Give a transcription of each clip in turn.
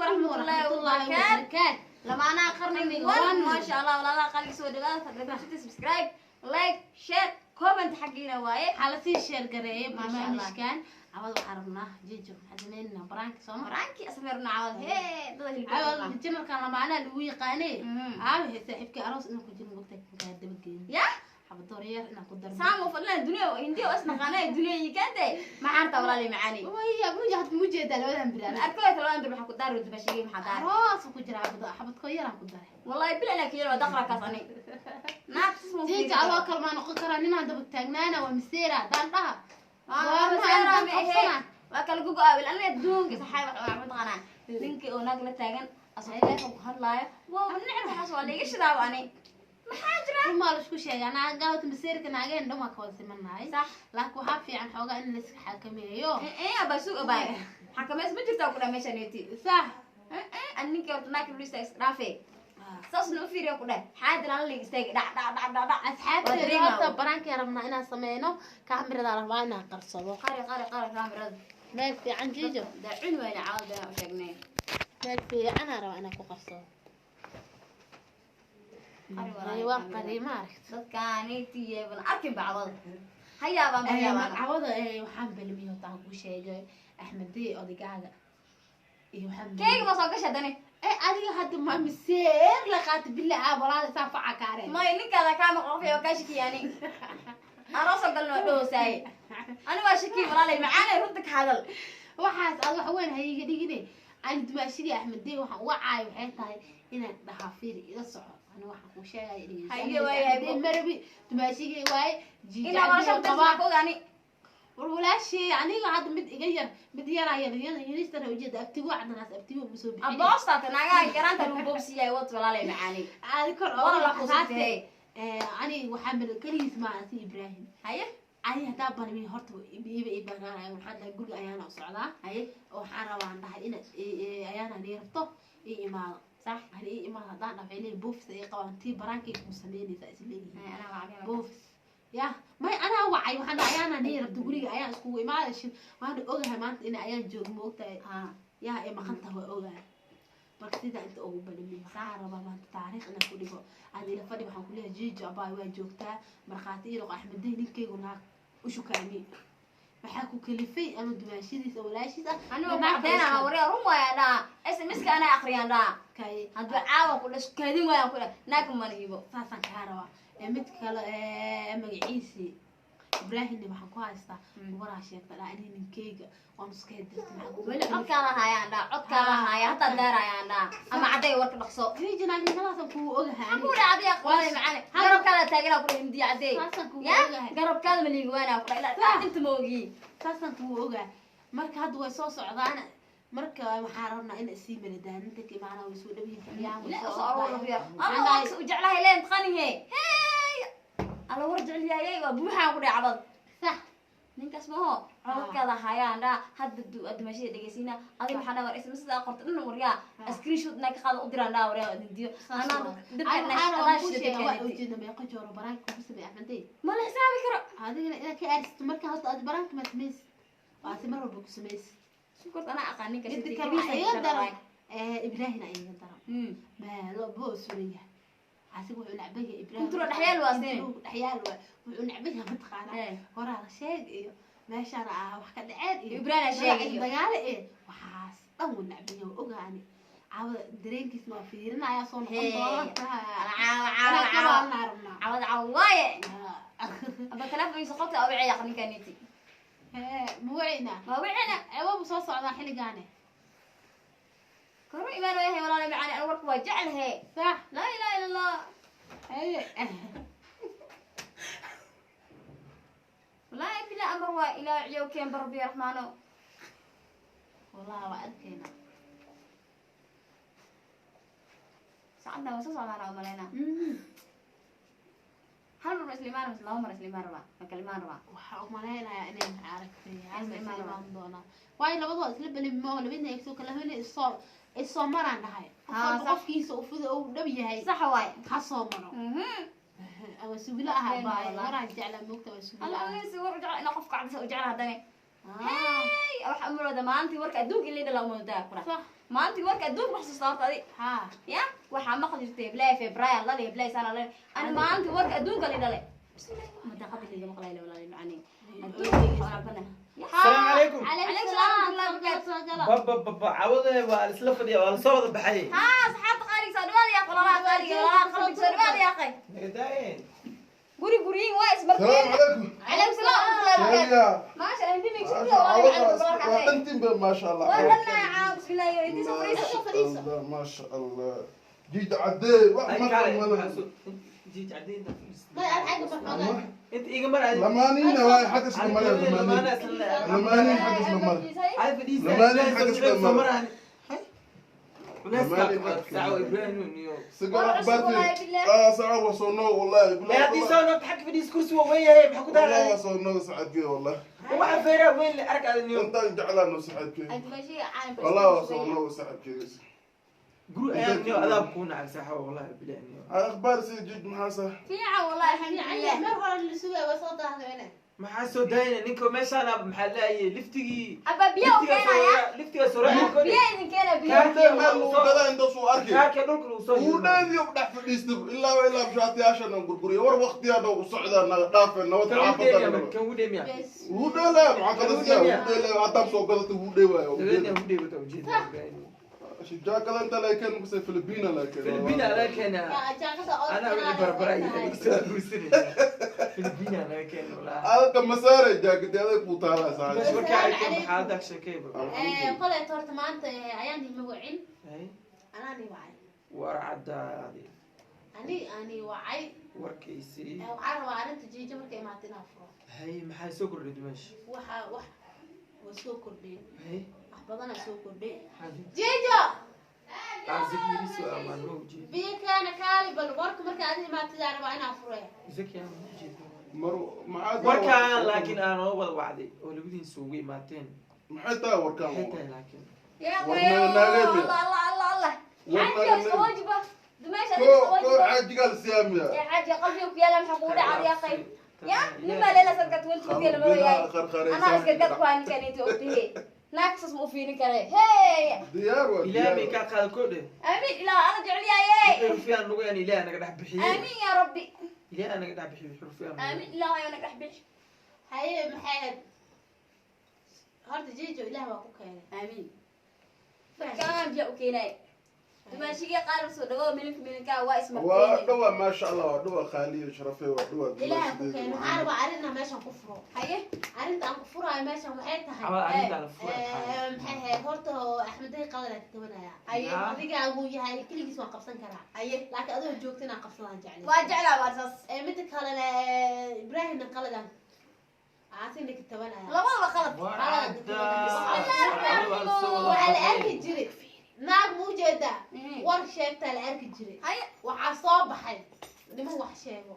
Waraxmatullaahi wabarakaatu. Lamaanaha qarniga wan, maasha Allah, walaalaha qalbi soo dhawaada. Fadlan subscribe, like, share, comment xaggiina waaye. Waxaa lasii share gareeyay Maasha Allah. barnaamijkan. Cawad waxaa rabnaa jijo, maxaa sameynaa? Baraanka sooma? Baraanki asameerna cawad hee dada hilibka. Cawad janalkan lamaanaha lagu yaqaanay. Aabe saaxiibkii aroos inuu ku jiro mogtay, kaa dabageyn ya xabadoor yar inaan ku darno. Saamu fadlan dunya hindiya is naqaanay dunya yikante maxaanta walaali macaani. Waya muja had mujeedaa labadan biraar. Arko talaban bir maxaa ku daar dubashigay maxaa daar? Aroos ku jira xabad xabadkoo yaraan ku daray. Wallahi bil ana kiyar waa daqra kaas ani naag sismo. Jiija aloo kalmaa noqon karaa ninaan daba taagnaana waa miseera haddaan dhaha. Waa kala gogo-aabil aniga adduunka saxaay wax waa mataqaanaa ninkii oo naag la taagan asoo telefoon ku hadlaayo waa necab, waxaas waa laiga shidaaba ani maxaa jira? Rumaa la isku sheegaa naaga horta miseerka naageen dhan waa ka wada simannahay. Sax. Laakiin waxaa fiican xoogaa in la iska xakameeyo. Abaa suug abaay xakameys ma jirtaa ku dhaa meesha neeti. Sax. Ani ninkii horta naag lulista is dhaafe saasna u fiiriya ku dheh xaadir aan la istaagi dhac dhac dhac dhac dhac. Asxaabteeda dareemaa. Horta baraankii rabnaa inaan sameyno, kaamirada rabaa inaan qarsado. Qari qari qari kaamirada. Meel fiican jiijo. Daacin wayna caawda u sheegnay. Meel fiicanaa rabaa inaan ku qarsado. Qari walaal. Waa qari ma aragta. Dadkaanitiyeeban arkin bacwada ha yaabaan ba yaabaan. Cawada waxaan balmiyey horta aan kuu sheegay Axmedey odaygaaga iyo waxaan keegi ma soo gasha dani. Adiga hadda ma miseer la qaata bilaa aa walaal saa faca kaare. May ninkaada kaa maqoqofay waa kaa shakiyaani aroosoo galna waa dhowsaaye ani waa shaki walaalay macaanay runta ka hadal. Waxaas aad wax weyn hayiga dhigine ani dumaashidii Axmedey waxaan uga caayo waxay tahay inaan dhahaa fiiri ila soco ani waxaan kuu sheegaya dhegeyso. Haye, waaye, haye. Axmedey marabi dumaashigii waaye. Inaa walasha jiijo kudarsan qabaa ka ogaani. War walaashey aniga hadda mid iga yar mid yaraa yar yar yaristana ujeeda abtigo cadanaas abtigo ma soo bixin. Aboostaata naagaha yaraanta lagu boobsiiyay wad walaalay macaanay. Aadi kor Wala la oo quusatay. Ani waxaa mara keligiis maaha si Ibraahim. Haye. Ani haddaa banimi horta iiba ii banaanayo waxaan dhahay guriga ayaana u socdaa. Haye. Waxaan rabaan dhahay ina ayaana nii rabto ii imaado. Sax. Ani ii imaado haddaan dhaho waxay leeyihin boofis ay qabaan tii baraankay kuu sameynaysaa is leeyihiin. Haye, anaa wacay. Boofis ya may anaa wacay waxaan dhahay ayaana nii rabto guriga ayaan iskugu imaada shin waana ogahay maanta ina ayaan joogo ma ogtahay. Yaa ay maqan tahay waa ogahay marka sidaa inta ugu balamiyo waxaa rabaa maanta taariikh inaan ku dhigo aad ila fadhi waxaan kuleeyahay jiijo abaay waa joogtaa markhaati ii noqo Axmedey ninkaygu naag u shukaami waxaa ku kalifay ama dumaashadiisa walaashiis ah. Aniga ku caddeynaa waryaa run waaya dhaa SMS-ka anaa akhriyaan dhaa. Kay. Hadduu caawa ku dhasho kaadin waayaan ku dhah naag mana iibo. Saasaan kaa rabaa. Mid kale magaciisii Ibraahimna waxaan ku haystaa waraa sheegta dhaa ani ninkayga waan iska dirtay maxaa kugu weli kalifay? Codkaada haayaan dhaa codkaada haaya hataa daarayaan dhaa ama cadday warka dhaqso. Jiijinaagnimadaasan kugu ogahay. Maxaa ku dhaca adiga walaalay macaane garabkaada taaganaa ku dhah hindiya caddey. Saasaan kugu ya ogahay. Garabkaada ma liigawaanaa ku dhah ilaa Sax. inta ma ogi. Saasaan kugu ogahay marka hadda way soo socdaan marka waxaan rabnaa in isii maladaaninta ka imaanaa way soo dhawiin xiliyaan way ilaa soo soo aroor ordayaan. lafiya Waxaan ama dhahay- waa u jeclahay leen taqanihe hey alla war jecel yahay waa buuxaan ku dhacbad. Sax. Ninkaas maho codadkaada hayaan dhaa hadda dumashada dhegeysiina adiga waxaa dhaa war SMS sidaa qorta dhan waryaa screenshot inaa ka qaado u diraan dhaa waryaa dindiyo Saas anaa waa. dabka Ay, waxaan rabaa adaa kuu shida sheega waa dabkaaniti ujeeda meeqa jooro baraanka kugu sameey Axmedey. Ma la xisaabi karo. Adigana inaad ka aaristo marka horta aad baraanka ma samaysid waase mar walba ku samaysid. Sukorta anaa aqaan ninkaas Midda intii kale kabiisa waxaa iga gashan daran waay. Ibraahim ayaa iga daran meelo boo suran yahay asiga wuxuu nacban yahay Ibraahim. Intuu dhexyaal waa sine. Intuu dhexyaal waa wuxuu nacban yahay mataqaanaa horaa la sheeg iyo meeshaan ah wax ka dhaceen iyo Ibraahim aa sheegay iyo. dagaale ee waxaas dhan wuu nacban yahay waa ogaani caawada dareenkiisna waa fiirinayaa soo noqon Hee. doona. Caawa caawa Anaa caawa kabaalnaa rabnaa. Cawada caawa waaye aba telefoonkiisa qofta aa wicaya ninkaniti. Hee muweyna. Waa wicina. Wabu soo socdaa xilligaane. Koru imaan yahay walaala macaani anigu warka waa jeclahe. Sax. Laa ilaha illa Allah. Haye. Wallaahi bilaa amar waa ilaa ciyow keen barbi raxmaano. Wallahi waa arkaynaa. Saacaddan waa soo socdaana umalaynaa hal mar ma isla imaan mise laba mar isla imaan rabaa ma kala imaan rabaa? Waxaa u malaynayaa inay maaragtay hal Isla isla imaan imaan doonaan waayo labadoo isla belin ma labadna eegso kala heli isoo isoo maraan dhahay qof Haa, walba sax. Qofkiisa uu fuda uu dhab yahay Sax waay. ha soo maro ama sugila ahaa Been baay wallahi. waraan jeclaa moogta waa sugila alla ahaa. ogeysi war u jecel inaa qofka cadisa u jecel haddane. Hey, waxa umulooda maalintii warka adduunka ilaa dhala umulooda kura. Sax. Maalintii warka adduunka wax soo saarta adi. Ha. Ya, waxaa maqli jirtay Bilaay Febraayr la leeyahay, Bilaay sana la. Ani maalintii warka adduunka la dhalay. Madaqada liiga maqlay walaal macani. Adduunka waxaan bana. السلام عليكم. عليكم السلام ورحمة الله وبركاته. بابا بابا عوض waa isla fadhiya, waa la soo wada baxay. Ha, asxaabta qaaliga soo dhawaada yaa qololaha qaaliga, walaalaha qalbiga soo dhawaada yaa qay. Naga daayeen. Guri guriyin waa ismarteen. السلام عليكم. عليكم السلام ورحمة الله وبركاته. يا ما شاء الله انت ميك شكله والله macani. انت ما شاء الله. ولا يا عام بسم الله انت soo ما fariiso. شاء الله ما شاء الله، جيت عدي Ay ما kale jiij cadde inta. ما الحاجة بحوجة. Inta iga mar aad. لمانين هاي حق اسمه ملا لمانين لمانين حق اسمه ملا. Ay fadhiisa. لمانين حق اسمه ملا. Culayska saaco Ibrahim niyo. سجل اخبارتي اه ساعة وصلنا والله. Ee haddii soo noqdo xag fadhiis kursi waa weyn yahay, maxaa ku والله daaray? وصلنا ساعتك والله. Waxa feera weyn la ark aad niyo. انت جعلنا ساعتك. انت ماشي عام. والله وصلنا ساعتك. Guri ayaan niyo adaab ku nacay saaxo wallahi bilahi niyo. اخبار سي جيت محاسة. fiican wallahi alxamdulilah. meel hore la sugaya way soo daahday wena. Maxaa soo daayna ninka meeshaan maxaa leeyahay liftigii? Abba biyo u keenaya. Liftiga soo raaci. Biyo idin keena biyo. انت مال وكذا انت سو اركي. Kaarka dhulka lagu soo ودادي ودح فديست الا الا بشاتياشنا غرغري ور وقتي هذا وصعدا دافن نود حافظنا. Kan ugu dheemiya. Bes. ودلا معقد يا ودلا عطاب سو قدت ودي واي. Dabeedna ugu dheebato ujeeda Ibrahim. شجاك انت لكن بس فلبينا لكن. Filipina laga keenaa. Yaa jaakada oo Anaa wixii barbaray soo aruursanaya. Filipina laga keena walaa. هذا مسار جاك هذا كوتالا Meesha ساعه. markaa ay keen maxaa hadda sheekayba. Qolay horta maanta ayaan ima wacin. Anaa ni wacay. War caddaadi. Ani wacay. Warkiisii. Waxaan rabaa arrinta jiijo markay imaato inaan furo. Hay, maxaa soo kordhay meesha? Waxa wax waa soo kordhiyey. Hay. Wax badanaa soo kordhay. Maxaa jira? Jiijo. Zaki yiriso amaan ma ujeedo. Biyo keena kaali bal warka marka aad imaatid aan rabaa inaan furo. Zaki aan ma ujeedo. مر معاد. Warkaan laakiin aan oo wada wacday oo labadiin ugu imaateen. maxay tahay Maxay warkaan? tahay laakiin? يا war اخوي ma naagay. الله الله الله الله. war حاجة naagay. واجبة دماشة. كو كو واجبة. عاجي قال سياميا. يا حاجة قلبي وكيالا محقودة على يا اخي يا نما ليلة سرقت ولد وكيالا ما وياي انا اسكت كواني كانت اوتي ناقص مو فيني كره هي. diyaar waa. Ilaahay may kaa qaada koodhe. امين لا انا جعلي يا Xurufiyaan nagu yaan Ilaahay naga dhex bixiyey. امين يا ربي. Ilaahay naga dhex bixiyey xurufiyaan. امين لا يا نك احبش. Haye maxay ahayd horta jiijo ilaah waa ku keenay. امين كان بيا وكيناي دماشي قال سو دغو ملك ملكا وا اسمك. waa dhawa ما شاء الله, waa dhawa khaaliyo sharafe waa dhawa. Ilaah ku keenay. Waxaan rabaa arrinna meeshan ku furo. haye. Arrinta aan ku furaayo meeshan waxay tahay Camal arrinta la furay. Maxay ahayd horta Axmeday qadan ka tabanaya. Haye. Adiga uu yahay keligiis waan qabsan karaa. haye. Laakiin adoo joogta inaan qabsadaan jeclay. waa jeclaa waa saas. Midda kalena Ibraahimna qaladan aasina ka tabanaya. labadaba qalad. War caddaa. Waxaa la arki jiray naag ma ujeedaa war sheegtaa la arki jiray. Haye. Waxaa soo baxay niman wax sheego.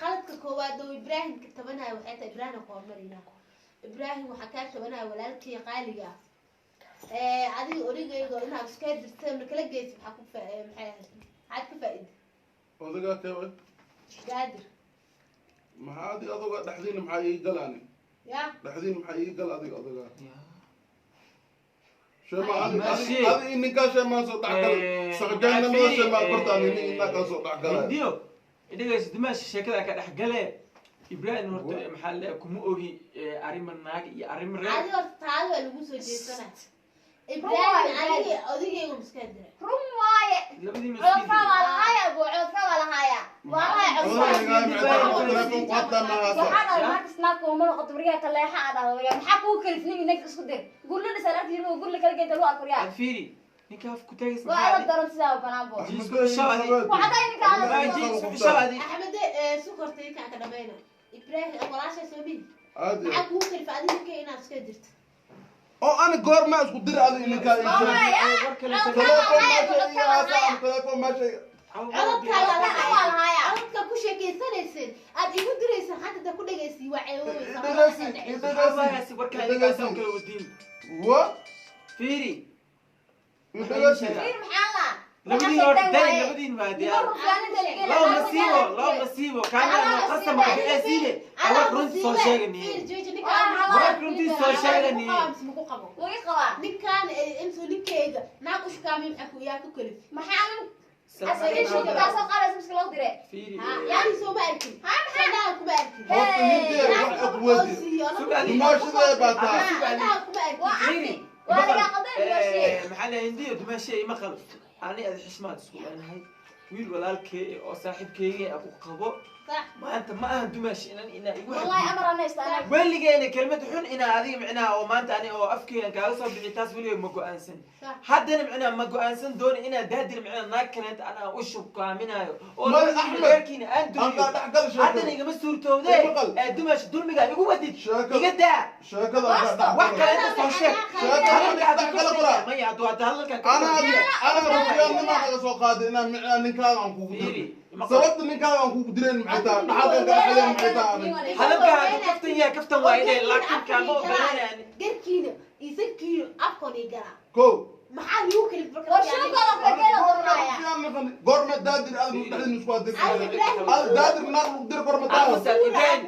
Qaladka koowaad oo Ibraahim ka tabanaya waxay tahay Ibraahim ku hormarina. Ibraahim waxaa kaa tabanaya walaalkii qaaliga ah adiga origayga inaad iska dirteen kala geysid. Maxaa ku maxay maxaad ka faa'iiday? Odagaa keeway? Gaadir. Maxaa adiga adoga dhexdiina maxaa ii galaani? Ya. Dhexdiina maxaa ii gal adiga odagaa sheema adi? Mashii. Adi ninkaa sheemaan soo dhexgal saqjaanimada sheemaa bartaan nin inaa soo dhexgalay. Hindiyo dhegeyso dimaash sheekada ka dhex gale Ibrahim horta maxaa le kuma ogi arrimo naag iyo arrimo reer. Adi horta taadi waa lagu soo jeesanaa Ibraahim aniga odigayga miska diray. Run waaye. Labadii cododkaa waa lahaaya abu, cododkaa waa lahaaya, waa lahaaya cododkaa. Telefoon ku hadlaa mahaasa. Waxaa dhahay marka snaabka uma noqoto waryaha kaleexa aa dhahdo waryaha maxaa kugu kalifnay inaga isku dir gurla dhisan arki jirma gurla kala geynta lagu arko waryaha. Ad fiiri ninka af ku taagis. Waa ila daran sidaa banaan bo. Axmed sukorta inkaan ka dhamayna Ibraahim walaashaa soo mihi. Aad maxaa kugu kalifa adiga ninka inaad iska dirto? Oo ani goormaa isku dir adiga ninkaa ii sheeg. Telefoon meesha ii haasa telefoon meesha. Cododkaaga Waa lahaaya. Cododka ku sheekaysanaysid aad igu diraysid hadda da ku dhegaysi waa ceeboobaysa. Dhegaysi, Fiiri. Wa fiiri. Dhegaysi. Fiir maxaa la Labadiin horta day, labadiin waa diyaar. Laba masiibo, laba masiibo. Kaamera qasam ka bixisiine. Awak runtii soo sheeganiye. Warka runtii soo sheeganiye. Wuu qabaa. Ninkaan intuu ninkeyga naag u shukaamay, maxaa ku yaa ku kalif? Maxaa asaga shuka kaasoo qaadaysa miska loo diray? Fiiri. Yani soo ma arkin, sanaha kuma arkin. Horta ninkeeda wax aqwadi. Dumaashadee baa tahay. Sanaha kuma arkin. Waa Fiiri. cabdi waa lagaa qaldan dumaashiye. Maxaa la hindiyo dumaashiye ima qabo. Ani ad xishmaad isku leenahay. Wiil walaalkey oo saaxiibkeyga ku qabo. Sax. Maanta ma aha dumaashi inan inaa igu Wallahi amar ana istaana. Weligeena kelmad xun inaa adiga micnaha oo maanta ani oo afkeygan kaaga soo bixi, taas weligay ma go-aansan. Sax. Haddana micnaha ma go-aansan doono inaa daadir micnaha naag kaleenta anaa u shubkaaminayo oo Mari labadiina Axmed, reerkiina aan aan dumiyo. kaa dhexgal Haddana sheekada. igama suurtoowde. Maqal. Ee dumash dulmiga igu wadid. Sheekada. Iga daa. Sheekada aan kaa Wax dhexgal. kale inta soo sheeg. Sheekada Hadalka aan hadduu dhexgal kaftan qoraa. yahay, maya hadduu hadda hadalkan ka Anaa kaftan yahay. anaa rufyaannima naga soo qaaday inaan micnaa ninkaaga aan kugu Fiiri, diray. maqal. Sababta ninkaaga aan kugu dirayn maxay tahay? Dhaxalkan kala xideen maxay tahay adiga? Hadalka hadduu kaftan yahay, kaftan waa inay, laakiin kaama ogolanayaan. Garkiina isankiina afkoon ii galaa. Kow. Maxaa igu kalif marka? War shukada kale doonaya. Goorma daadir aad dhexdiina isku adirtay? Ay, Ibrahim. Aad daadir naag lagu diri goorma daadir? Aamusa, Ibrahim.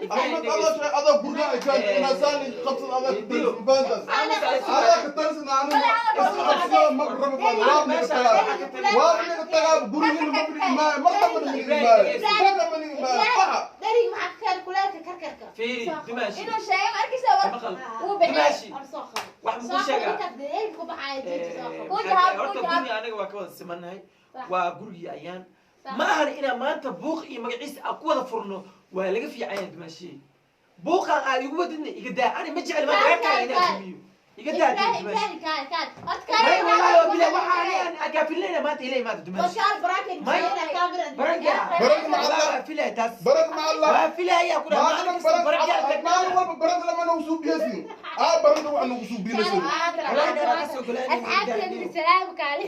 Axmed adaa sheeg adaa guriga ay kaanta inaa saani qabsad adaa ka talisan mafahantaas? Adaa ka talisan aniga isla qabsada ma rabo baan waa niga tagaa. Waa niga tagaa gurigiina ma fadhi maayo, mar damba niga maayo. Mar damba niga maayo. Baxa. Dheriga maxaa ka keenay kuleelka karkarka? Fiiri, dumaashi. Inuu sheegay ma arkaysa war. Maqal. Wuu bixiyay. Dumaashi. Or soo qabo. Wax ma ku sheegaa? Ku baxaya jooji, soo qabo. Ku jawaab, ku Horta jawaab. guriga anaga waa ka wada simannahay. Sax. Waa gurigii ayaan. Sax. Ma ahan inaan maanta buuq iyo magaciisa aan ku wada furno, waa laga fiican yahay dumaashiye. Buuqan aad igu wadidna iga daa, ani ma jecel maanta reerkaaga inaan dumiyo. Iga daa Ibrahim, dumaashi. Ibrahim, kaal kaal. May wallahi waa bilaa waxa ani aan kaafilnayna maanta ilay maanta dumaashi. Warkaal baraanka May. Baranka. Baranka ma Allah. Waa filaya taas. Barak ma Allah. Waa filaya ku dhaha maalin Maalin kasta barak baranka aad maalin walba barak lama nagu suubiyeysin. Aa baraka wax nagu suubinaysin. Asxaabteena salaam kaali.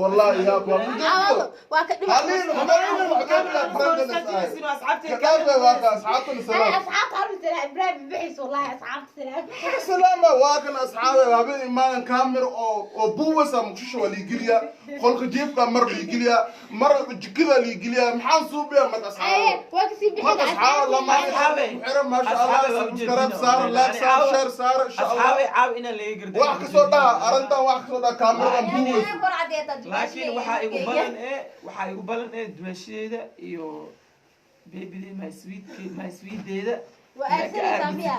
Wallahi yaa waa Waa ka dhima. Halin hamarina wax ka bilaa barak Asxaabteena Kadaafay waa ka asxaabtana salaam. Asxaabta hal salaam Ibrahim bixis, wallahi asxaabta salaam. Salaama waa kan asxaabe habeen imaadan kaamir oo buuwasa Muqdisho waa liigeliya, qolka jiifka mar liigeliya, mar jikada liigeliya, maxaan suubiya marka asxaabe? Waa kasii bixin. Marka asxaabe lama Asxaabe. xiran, maasha Allah. Asxaabe waa Subscribe ujeedina. saar, like saar, Caawa- share saar, insha Allah. Asxaabe caaw inaan laga gardan. Wax kasoo dhaha arrintan, wax kasoo dhaha kaamiradan buuwasa. Kor cadeeta. Laakiin waxaa igu balan ee waxaa igu balan ee dumaashadeeda iyo baby my sweet my sweetdeeda. Waa aadsanaysaa miya?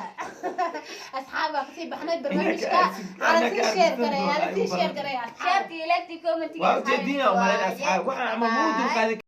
Asxaab, waa kasii baxnay barnaamijka. Ala sii share garay, ala sii share garay asxaab. Share-tii, like-tii, comment-tii. Waa ujeedina umalayn asxaab waxaan ama muu dulqaadan.